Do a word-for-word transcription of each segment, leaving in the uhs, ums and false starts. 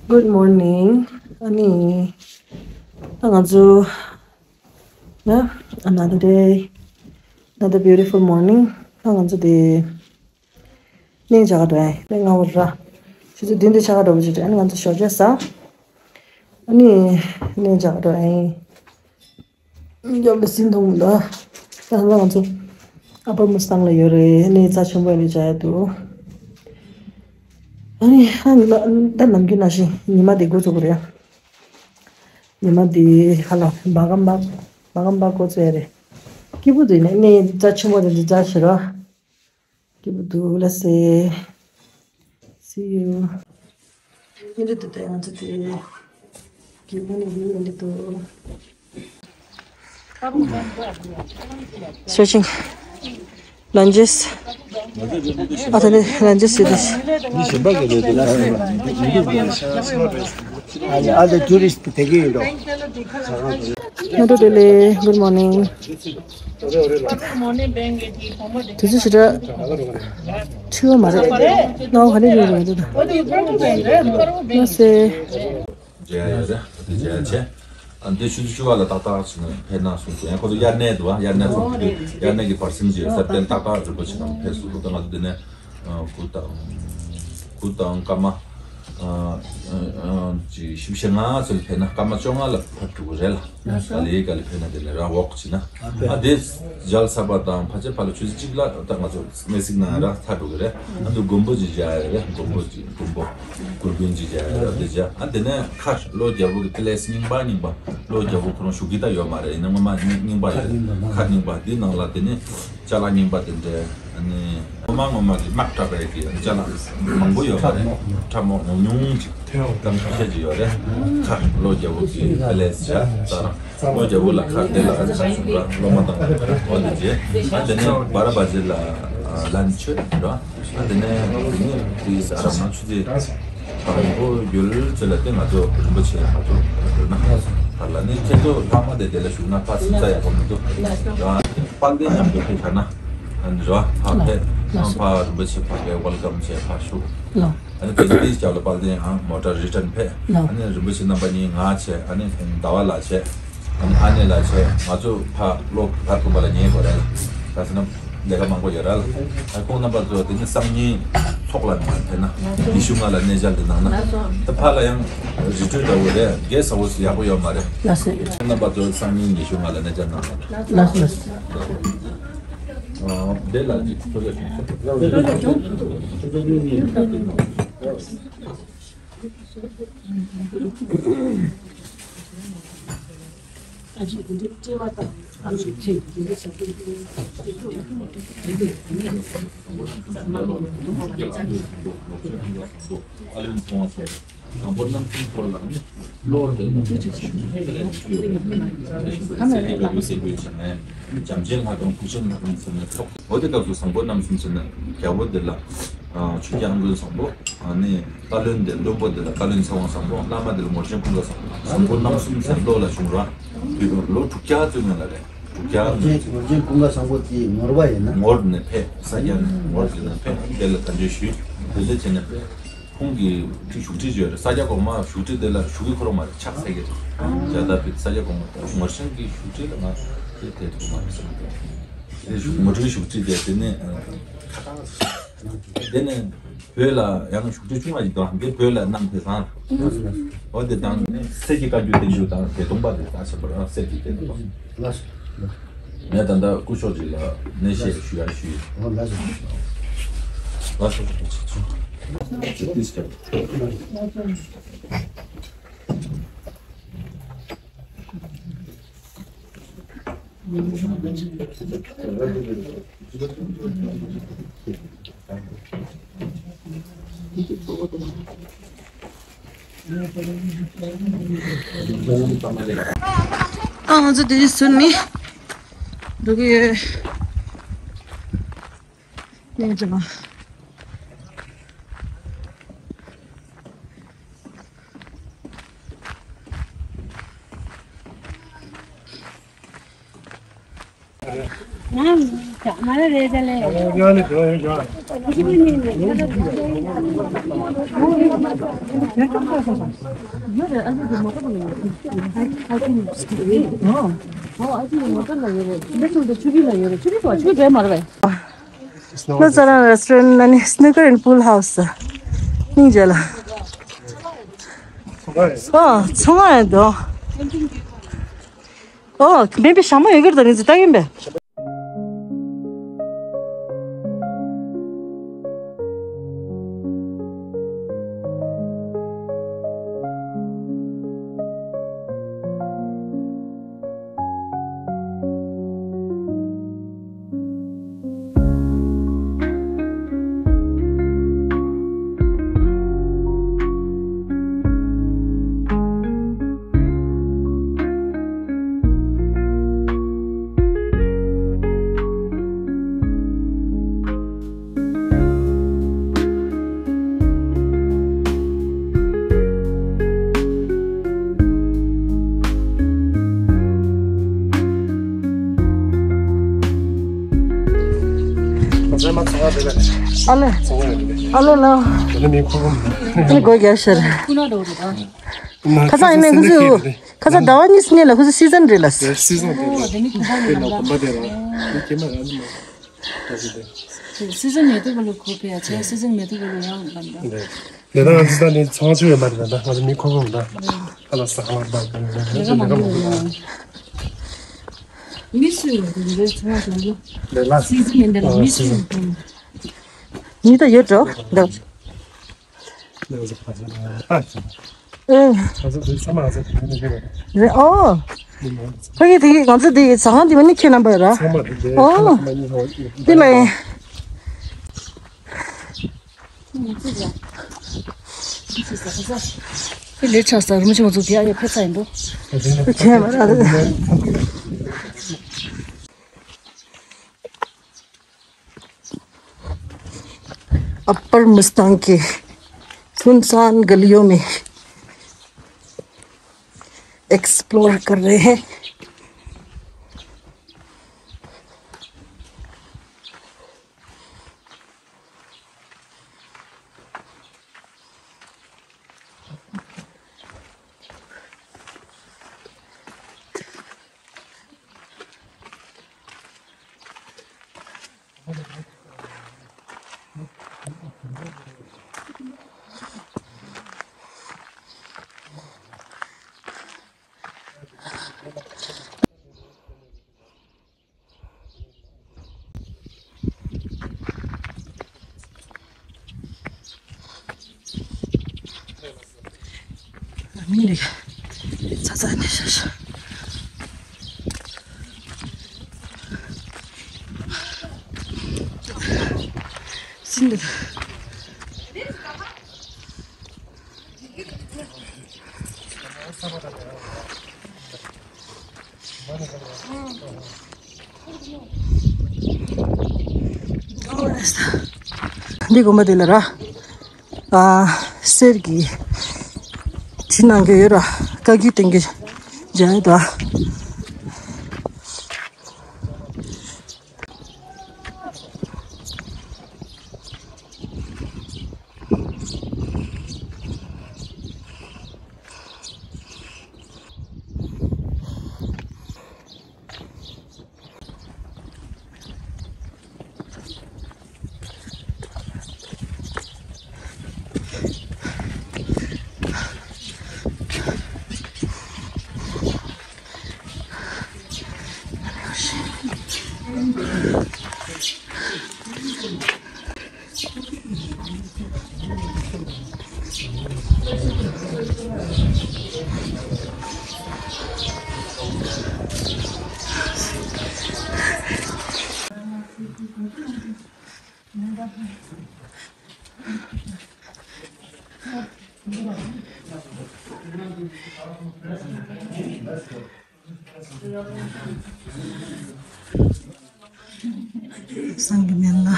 Good morning. ཨ་ནི། ད་ང་ཚོ་ན། Another day, another beautiful morning. ད་ང་ཚོ་དེ་གནས་བྱ་ག་འགྲོ་ཨེ། གནས་ང་བོ་ར། ཆུ་ཚོད་བདུན་དེ་ཆ་ག་འགྲོ་བ་ཅིག་རེད། ཨ་ནི་ང་ཚོ་ཞོགས་ཇ་ཟ། ཨ་ནི་གནས་བྱ་ག་འགྲོ་ཨེ། ཡོད་པའི་སྲིད་དུ་ལ། ད་ང་ཚོ་ཨ་པར་མུ་སི་ཏང་ལ་ཡོད་རེད། གནས་རྩ་ཆེན་པོ་ཡིན་ནི་བྱ་ཡ་འདུག་ཨ་ནི་ཨ་ནི་ད་ནམ་རྒྱུན་ནང་བཞིན་ཉི་མ་དེ་འགོ་ཚུགས་པ་རེད། ཉི་མ་དེ་ཧ་ལ་བ་གམ་པ་བ་གམ་པ་འགོ་ཚུགས་ཡ་རེད། སྐྱིད་པོ་དེ་ནས་གནས་རྩ་ཆེན་པོ་དེ་འདི་རྩ་ཆེ་ར། སྐྱིད་པོ་འདུག་ལགས་སེ། See you. ཡིན་འདི་འདུག་ད་ང་ཚོ་དེ་སྐྱིད་པོ་ནི་ཡིན་འདི་འདུག Stretching. Lunges. ཨ་ད་ནི་lunges ཡོད་དེ། འདི་གཞན་པ་གི་རེད་འདུག་ཨ་ལེ་ཨ་ལེ་ཊུ་རི་སི་ཊི་དེ་གི་ཡིན་འགྲོ། ང་ཚོ་དེ་ལས། Good morning. དུས་ཚོད་ཞེ་དྲག་འཕྲི་བ་མ་རེད། སྣང་བ་ག་ནས་ཡོང་རེད་འདུག་ད་ལགས་སེ། མཇལ་ཡ་ཡོད་རེད། ད་དེ་མཇལ་ཡ་བྱས། ཨ་འདི་ཆུ་ཚོད་བཅུ་པ་ལ་ཏག་ཏག་བྱས་ནས་ཕེབས་ན་གསུངས་སོང་། ཡང་ཁོ་ཚོ་དབྱར་གནས་འདུག་བ། དབྱར་གནས་ཚོགས་འདུ་དབྱར་གནས་ཀྱི་བར་གསེང་ཅིག་ཡོད་ས་དེ་ཏག་ཏག་རིན་པོ་ཆེ་ནང་ཕེབས་སོང་འདུག་ད་ང་ཚོ་འདི་ནས་ཨ་གུ་དང་གུ་དང་ཀརྨ། ཨ་ཨ་ཅི་བཞི་བཅུ་ཞེ་ལྔ་ཚོ་ལ་ཕེབས་ན་སྐར་མ་བཅོ་ལྔ་ལ་ཕེབས་འགྲོ་གི་རེད་ལ། ལགས་སོ། ད་ལས་ཀ་ལ་ཕེབས་ན་དེ་ལས་རང་ཝོག་བྱེད་ན། ཨ་དེ་མཇལ་ཚར་བ་དང་ཕལ་ཆེར་ཕར་ལ་ཆུ་ཚོད་གཅིག་ལ་ད་ང་ཚོ་གནས་གཟིགས་ན་ར་ཚར་འགྲོ་གི་རེད། ཨ་དུ་མགོན་པོ་ཅིག་མཇལ་ཡ་རེད། མགོན་པོ་ཅིག་མགོན་པོ་གུར་མགོན་ཅིག་མཇལ་ཡ་རེད། དེ་མཇལ། ཨ་དེ་ནས་ཁ་ལོ་རྒྱལ་པོ་གི་པེ་ལེ་སི་རྙིང་པ་རྙིང་པ་ལོ་རྒྱལ་པོ་ཁོ་རང་བཞུགས་ཀྱི་ད་ཡོད་མ་རེད། ཡིན་ན་སྔོན་མ་རྙིང་པ་ཡོད། ཁ་རྙིང་པ་འདི་ནང་ལ་དེ་ནས། ཅ་ལག་རྙིང་པ་དེ་འདྲའི་ཨ་ནི་ངོ་མ་ངོ་མ་གི་དམག་འཁྲབ་པའི་གི་ཅ་ལག་མང་པོ་ཡོད་པ་རེད། ཁྲབ་མོ་ཉུང་ཉུང་ཅིག་ཏང་ཁ་ཤས་ཅིག་ཡོད་རེད། ཁ་ལོ་རྒྱལ་པོ་གི་ཨ་ལས་བྱ་ཙ་ར་ལོ་རྒྱལ་པོ་ལ་ཁ་དེ་ལ་ཁ་བྱུང་ར་སློབ་མ་དང་འོ་དེ་རྗེས་ཨ་དེ་ནས་བ་ར་བ་ཇི་ལ་ལན་ཆོད་ར། ཨ་དེ་ནས་དེ་ནས་དེ་ས་ར་ན་ཆུ་ཚོད། དང་པོ་ཡུལ་ཚོ་ལ་བརྟེན་ང་ཚོ་རིན་པོ་ཆེ་ང་ཚོ་ཡོད་ན། ད་ལ་ནི་ཁྱེད་ཚོ་ལྷག་མ་དེ་དེ་ལ་བཞུགས་ན་ཕ་སུམ་ཚ་ཡག་པོ་མི་འདུག་དཔལ་ལྡན་མཉམ་དུ་ཕེབས་ཐ་ན་ཨ་ནི་རོ་ཕ་ཕེབས་ཨ་ཕ་རིན་པོ་ཆེ་ཕ་གའི་ཝེལ་ཀམ་བྱས་ཕ་བཞུགས། ཨ་ནི་དེ་ནི་དེའི་སྐབས་ལ་དཔལ་ལྡན་ཨང་མོ་ཊར་རི་ཊརན་ཕེབས། ཨ་ནི་རིན་པོ་ཆེ་རྣམ་པ་གཉིས་ང་བྱས། ཨ་ནི་ཟླ་བ་ལགས་བྱས། ཨ་ནི་ཨ་ནེ་ལགས་བྱས། ང་ཚོ་ཕ་ལོ་ག་ཐུམ་པ་ལ་ཉེ་གོ་རེད་ལ། ད་ཟེར་ན་ལས་ཀ་མང་པོ་ཡོད་ར་ལ། ཨ་ཁོང་རྣམ་པ་ཚོ་དེ་ནི་སང་ཉིན་ཚོགས་ལ་ནང་ཕེབས་ན་ཉི་ཤུ་ལྔ་ལ་གནས་མཇལ་དེ་གནང་ན། ད་ཕ་ལ་ཡང་རི་ཊར་འདྲ་བོ་རེད། རྒྱལ་ས་བོ་ཡག་པོ་ཡོད་མ་རེད། ལགས་སེ། ཁྱེད་རྣམ་པ་ཚོ་སང་ཉིན་ཉི་ཤུ་ལྔ་ལ་གནས་མཇལ་གནང་ན། ལགས་སེ། ཨ་དེ་ལ་ཅིག་ཐུགས་རྗེ་ཆེ། འོ་དེ་སྐབས་སུ་བཟང་པོ་རྣམ་གསུམ་ཟེར་ནས་ཐོག་འོ་དེ་སྐབས་སུ་བཟང་པོ་རྣམ་གསུམ་ཟེར་ནས་རྒྱལ་པོ་འདི་ལ་ཆོས་རྒྱལ་ཨ་མགོན་བཟང་པོ། ཨ་ནི་བཀའ་བློན་འདི་བློན་པོ་འདི་ལ་བཀའ་བློན་ཚེ་དབང་བཟང་པོ། བླ་མ་འདི་ལ་ངོར་ཆེན་ཀུན་དགའ་བཟང་པོ། བཟང་པོ་རྣམ་གསུམ་ཟེར་བློ་ལ་བྱུང་ར། དུས་ལོ་དྲུག་བརྒྱ་བཙུན་མ་ལ་རེད། དྲུག་བརྒྱ། ངོར་ཆེན་ཀུན་དགའ་བཟང་པོ་དེ་ངོར་བ་ཡིན་ན། ངོར་ནས་ཕེབས་ས་རྒྱ་ནས་ངོར་དེ་ནས་ཕེབས། དེ་ལ་དམ་ཆོས་ཞུས། དེ་ལས་བྱས་ནས་ཁོང་གི་བཞུགས་ཁྲི་ཅིག་ཡོད་རེད། ས་སྐྱ་གོང་མ་བཞུགས་ཁྲི་དེ་ལ་བཞུགས་ཁྲི་ཁོ་རང་མ་རེད། ཕྱག་འཚལ་གྱི་རེད། རྒྱ་དར་ཕུད། ས་སྐྱ་གོང་མ་ངོར་ཆེན་གྱི་བཞུགས་ཁྲི་ལ་ང་དེ་དེ་ཐུག་མ་རེད་ཟེར་ན། དེ་ངོར་ཆེན་བཞུགས་ཁྲི་དེ་དེ་ནས་ཁ་ཐག་དེ་ནས་བོད་ལ་ཡང་བཞུགས་ཁྲི་ཆུང་བ་ཞིག་འདུག་འདི་བོད་ལ་གནང་དེ་བཟང་། འོ་དེ་དང་གསེར་གྱི་བཀའ་འགྱུར་བསྟན་འགྱུར་དང་དེ་སྟོང་པ་དེ་ལྟ་བྱེད་པར་གསེར་གྱི་དེ་འདུག་ལགས་སོ། ངས་ད་ལྟ་སྐུ་ཞབས་ཅིག་ལ་གནས་བཤད་ཞུ་ཡ་ཞུས། ཨོ་ལགས་སོ། ལགས་སོ། ཅི་ཏིས་ཀྱང་། ཨ་ང་ཚོ་དེ་རིང་ཟུར་ནས་འགྲོ་གི་ཡོད། ནས་ཅི་མ། ལྷ་རྩ་རང་རེ་སི་ཊོ་རན་ནང་ནས་སི་ནུ་ཀར་ཨེན་ཌི་པུལ་ཧའུ་སི་སྙིང་རྗེ་ལ། ཨོ། ཚོང་ཁང་ཡང་འདུག་ཨོ། མེད་པའི་ཞྭ་མོ་ཡོད་ཀྱི་རེད་ད། རིང་ཚོ་ལྟ་གིན་པས། ཨ་ལེ། ཨ་ལེ་ལ། ཁ་སང་ཡིན་ནའི་ཁོ་ཚོས་ཁ་སང་ཟླ་བ་གཉིས་སྔོན་ལ་ཁོ་ཚོ་སི་ཛན་རེད་ལ། སི་ཛན་དེ་ལ་དེ་ནི་གོམ་པ་ཡིན་ལ། སི་ཛན་མེད་དུས་ག་ལ་ཁོ་ཕེ་ཡ་ཆེ། སི་ཛན་མེད་དུས་ག་ལ་ཡང་ལ་འདྲ། དེ་ད་ང་ཚོ་ད་ནི་ཚང་ཆུ་ཡོད་མ་རེད་ད། ང་ཚོ་མི་ཁོ་ཁོ་མ་ད་ཁ་ལ་ས་ཁ་ལ་ད་ལས་ཀ་མང་པོ་ཡོད། མི་སུ་ཡོད་དེ་འདྲའི་ཚང་མ་བྱུང་རྒྱུ། ལས་ལ་སི་ཛན་མེད་དེ་ལ་མི་སུ་ཡོད་དེ། མི་ད་ཡོད་འགྲོ་འདུག་ཨེ། རེད་ཨོ། ཕ་གི་དེ་གི་ང་ཚོ་དེ་ཟ་ཁང་དེ་མ་ནི་ཁྱེད་རྣམ་པ་ཡོད་ར། ཨོ། དེ་ལ་ཡིན། དེ་ལས་ཆགས་ས་རུ་མ་ཆུང་ཚོ་དེ་ཨ་ཡེ་ཕེབས་ས་ཡིན་འདུག་ཁྱེད་མ་ར། अपर मुस्तांग के सुनसान गलियों में एक्सप्लोर कर रहे हैं। མི་རིགས་ཚ་ཚ་ནས་ཤ་ཤ། སྲིན་འདི། འདི་དགོན་པ་དེ་ལ་ར། ཨ། གསེར་གྱི་བྲིས་གནང་གི་ཡོད་ར། བཀའ་བརྒྱུད་བསྟན་གྱི་མཇལ་ཡོད་དོ། སང་གི་མེད་ན།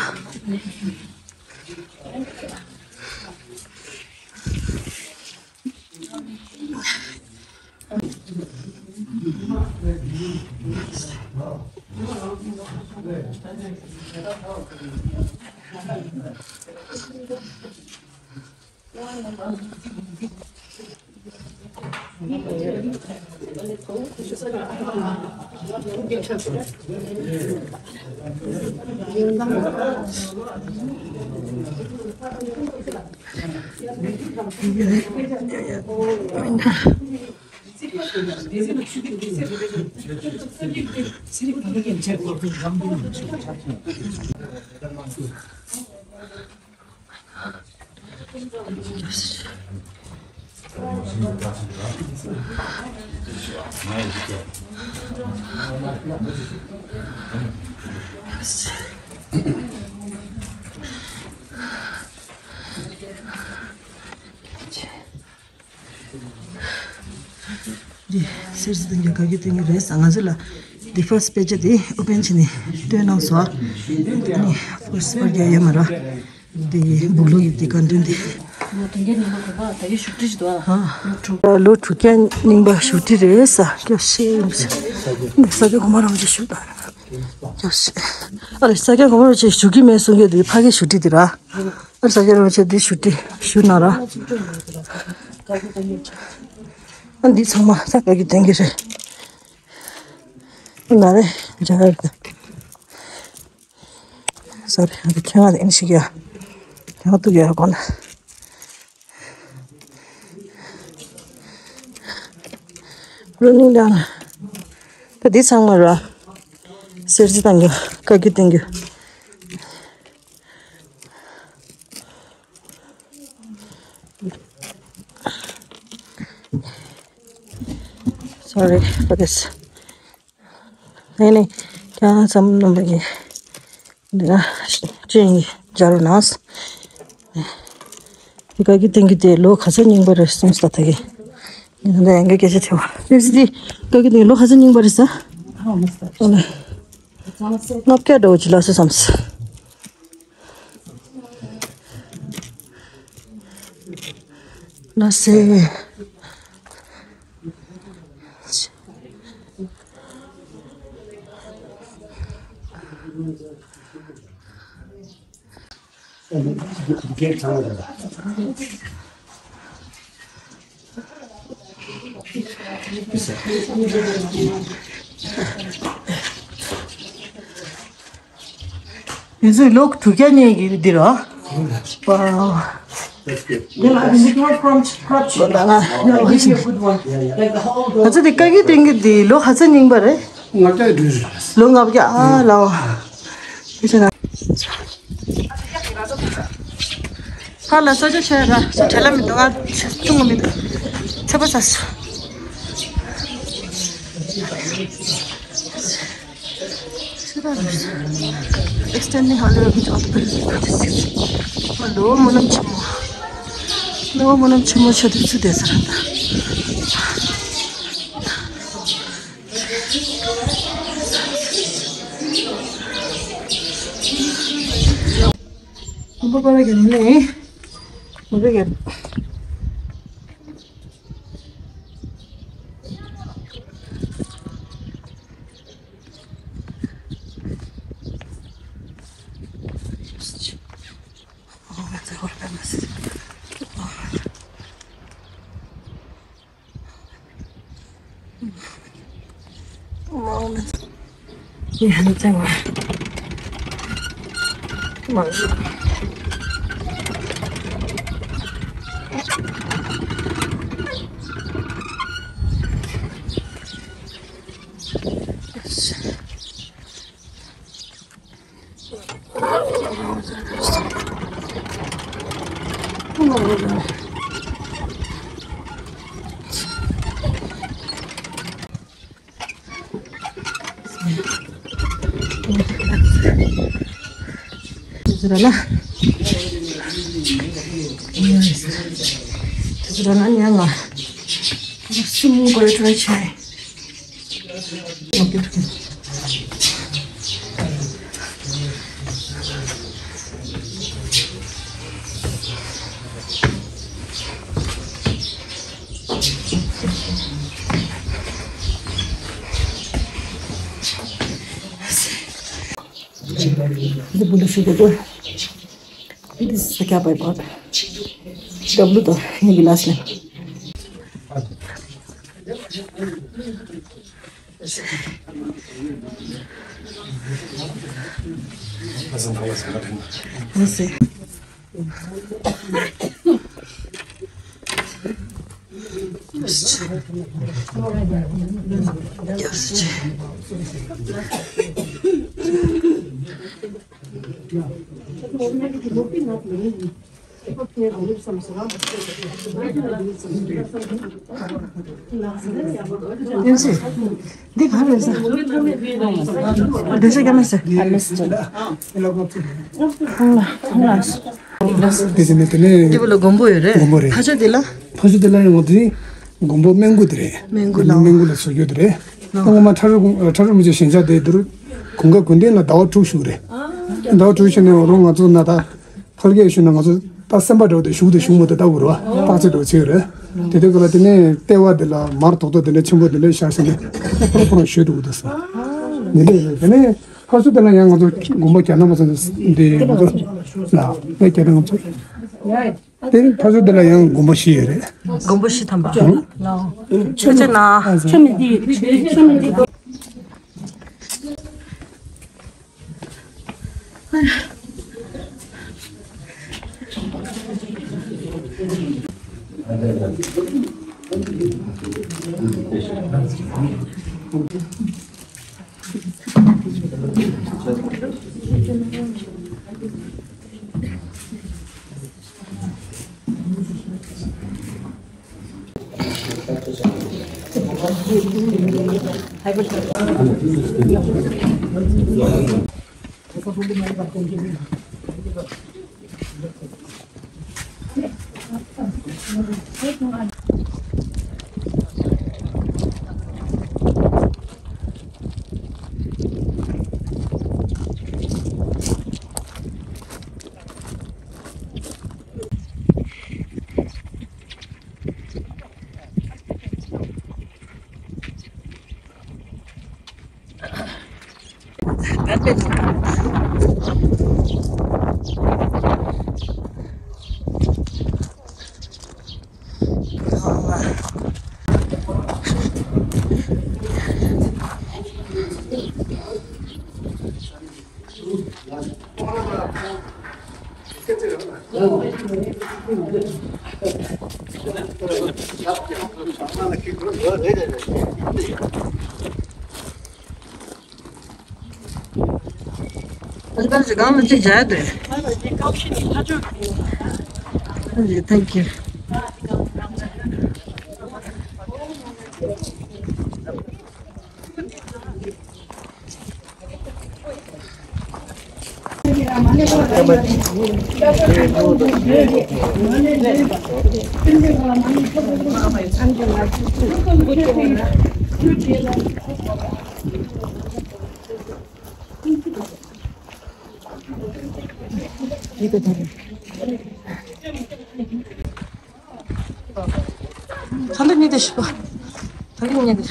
འདི་གསེར་རྩི་སྟེང་གི་བཀའ་བརྒྱུད་བསྟན་འགྱུར་རེད་ས། ང་ཚོ་ལ་འདི་ཕར་སི་དཔེ་ཆ་འདི་ཨོ་པན་བྱས་ནས་སྟོན་གནང་སོང་། འདི་ནི་ཕར་སི་ཕར་རྒྱག་ཡོད་མ་རེད། འདི་སྦུག་ལུག་གི་འདི་བཀའ་འདྲེན་འདི། ལོ་དྲུག་བརྒྱ་རྙིང་པ་གོ་བ་ད་ཡོད་བཞུགས་ཁྲི་ཞིག་འདུག་ཨ། ལོ་དྲུག་བརྒྱ་རྙིང་པ་བཞུགས་ཁྲི་རེད་ས། སྐྱོ་ཤེས་ཡིན། འདི་ས་སྐྱ་གོང་མ་རང་ཅིག་བཞུགས་ད། སྐྱོ་ཤེས། ཨ་རེ་ས་སྐྱ་གོང་མ་རང་ཅིག་བཞུགས་ཀྱི་མེད་གསུང་གི་འདི་ཕ་གི་བཞུགས་ཁྲི་འདི་ར། ཨ་ས་སྐྱ་རིན་པོ་ཆེ་འདི་བཞུགས་ཏེ་བཞུགས་ན་ར། ཨ་འདི་ཚང་མ་ས་བཀའ་བརྒྱུད་བསྟན་འགྱུར་རེད། ཨ་ན་རེ་འཇའ་རེད། ས་རེ་ཨ་འདི་ཁྱེད་ང་ཨེམ་ཤི་ག་ཁྱེད་ང་ཏུ་ག་གོ་ན། རུ་ནིང་ལ་ད་འདི་ཚང་མ་ར། གསེར་རྩི་བསྟན་འགྱུར་བཀའ་བརྒྱུད་བསྟན་འགྱུར། Sorry for this. ནས་ནས་ཀྱང་བསམ་ནམ་པ་གི་འདི་ན་ཅིང་སྦྱར་རུ་ནས། འདི་བཀའ་བརྒྱུད་བསྟན་འགྱུར་དེ་ལོ་ག་ཚོད་རྙིང་པ་རེད་གསུངས་ས་ད་གི། ངས་ད་ལྟ་ཡང་སྐད་ཆ་དྲི་བ་ནས་འདི་བཀའ་བརྒྱུད་བསྟན་འགྱུར་ལོ་ག་ཚོད་རྙིང་པ་རེད་ས། ལྔ་བརྒྱ་འདྲ་བོ་ཅིག་ལ་སོ་བསམ་སོང་། ལ་སེ། ཡིན་ཚུལ་ལོ་དྲུག་བརྒྱ་ཉིས་ཀྱི་འདི་རོ། Wow. That's good. Then I think you were from scratch. Good, uh, yeah, this is a good one. Like the whole ང་ཚོ་འདི་བཀའ་བརྒྱུད་བསྟན་འགྱུར་འདི་ལོ་ག་ཚོད་རྙིང་པ་རེད། ང་ལྟ་དུས་རེད། ལོ་ལྔ་བརྒྱ་ཨ་ལའོ། དེ་བྱས་ན། ཧ་ལ་ས་ཆ་ཆེ་ར་ས་བྲེལ་ལ་མི་འདུག་ང་བཏུང་གི་མི་འདུག་ཚ་པོ་ཟ་སོང་། Extending a little bit of the ལོ་མོ་ནམ་ཆེན་མོ། ལོ་མོ་ནམ་ཆེན་མོ་ཆ་དུས་ཚོད་དེ་ས་ར་ད། ཟེར་ལ། ཟེར་ལ་ཉང་ང་། སུམ་གོ་ཡོད་ཆོག་ཆེ། འདི་བུ་ལ་ཞུ་དགོས་འདུག་འདི་ས་སྐྱ་པའི་བར། W དང་ཡིན་པའི་last name། ཡིན་ཟེར། འདི་ག་རེད་ཟེར། བདེ་ཤག་སྐྱ་མི་ཟེར། ཨ་མི་ཟེར། ཁོང་ལ་ཁོང་ལ། དེ་ཟེར་ནས་དེ་ནས། དེ་བུ་ལ་མགོན་པོ་ཡོད་རེད། མགོན་པོ་རེད། ཕ་ཆོས་དེ་ལ། ཕ་ཆོས་དེ་ལ་ཡང་ང་ཚོའི་མགོན་པོ་སྨན་སྐུ་དེ་རེད། སྨན་སྐུ་ལ། སྨན་སྐུ་ལ་བཟོ་རྒྱུ་དེ་རེད། སྔོན་མ་ཁྲ་རུ་ཁྲ་རུ་མི་ཆོས་ཞེན་ཆགས་དེ་དུར་གུང་དཀར་དགོན་སྡེ་ལ་ཟླ་བ་དྲུག་བཞུགས་རེད། ཟླ་བ་དྲུག་བཞུགས་ནས་འོ་རོང་ང་ཚོ་ན་ད། ཕལ་སྐད་ཞུས་ན་ང་ཚོ་ད་སེམས་པ་འདྲ་བོ་དེ་ཞུགས་དེ་ཞུགས་མ་ཐུབ་ལྟ་བུ་རེད་བ། རྟགས་ཅན་འདྲ་བོ་ཆེ་རེད། དེ་དུས་སྐབས་ལ་དེ་ནས་ལྟེ་བ་དེ་ལ་མར་རྡོག་རྡོག་དེ་འདྲ་ཆེན་པོ་དེ་འདྲ་བཞག་ཟིན་ནས་ཁོ་རང་ཁོ་རང་བཞུད་འདུག་དེ་སོང་། ནི་ལས་དེ་ནས་ཕར་ཚུར་དེ་ལ་ཡང་ང་ཚོ་དགོན་པ་རྒྱ་ནག་པ་ཚོ་འདི་ང་ཚོ་ལ་ངས་རྒྱ་ནག་ང་ཚོ་དེ་ཕར་ཚུར་དེ་ལ་ཡང་དགོན་པ་བཞི་ཡོད་རེད། དགོན་པ་བཞི་ཐམ་པ། ལའོ། ཆོས་ཅན་ན། ཆོས་མི་འདི་ཆོས་མི་འདི། Thank you. ད་ལྟ་ཉིད་དུ་ཞིག་པ། ད་ལྟ་ཉིད་དུ།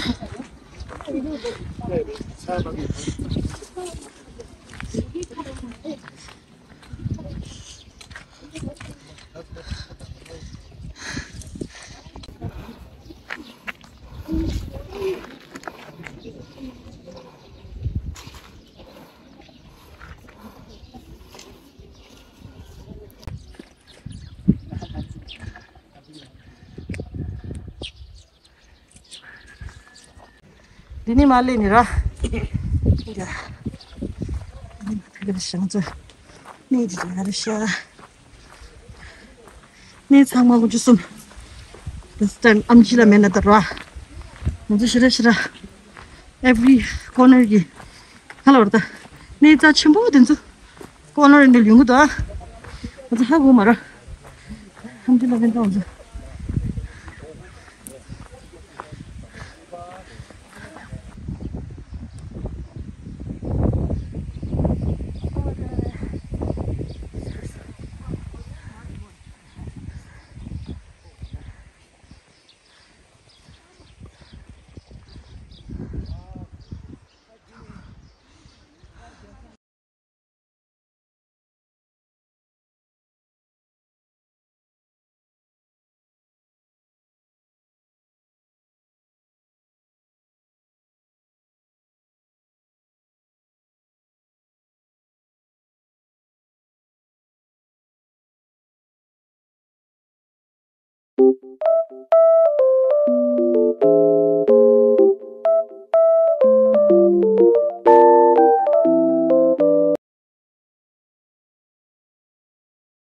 འདི་ནི་མ་ལས་ནི་ར། ཡ། འདི་ནི་ཞང་ཚོ། ནི་འདི་ནི་ར་ཤ། ནི་ཚང་མ་ཀུན་ཅི་གསུམ། This time ཨམ་ཆི་ལ་མེད་ན་ད་ར། ང་ཚོ་ཤི་ར་ཤི་ར། Every corner གི་ཧ་ལ་བར་ད། གནས་རྩ་ཆེན་པོ་དེ་ཚོ། ཀོ་ནོར་འདི་ལུས་ངུ་དོ། ང་ཚོ་ཧ་གོ་མ་ར། ཧམ་ཅི་ལ་ཀན་ཏང་ཚོ།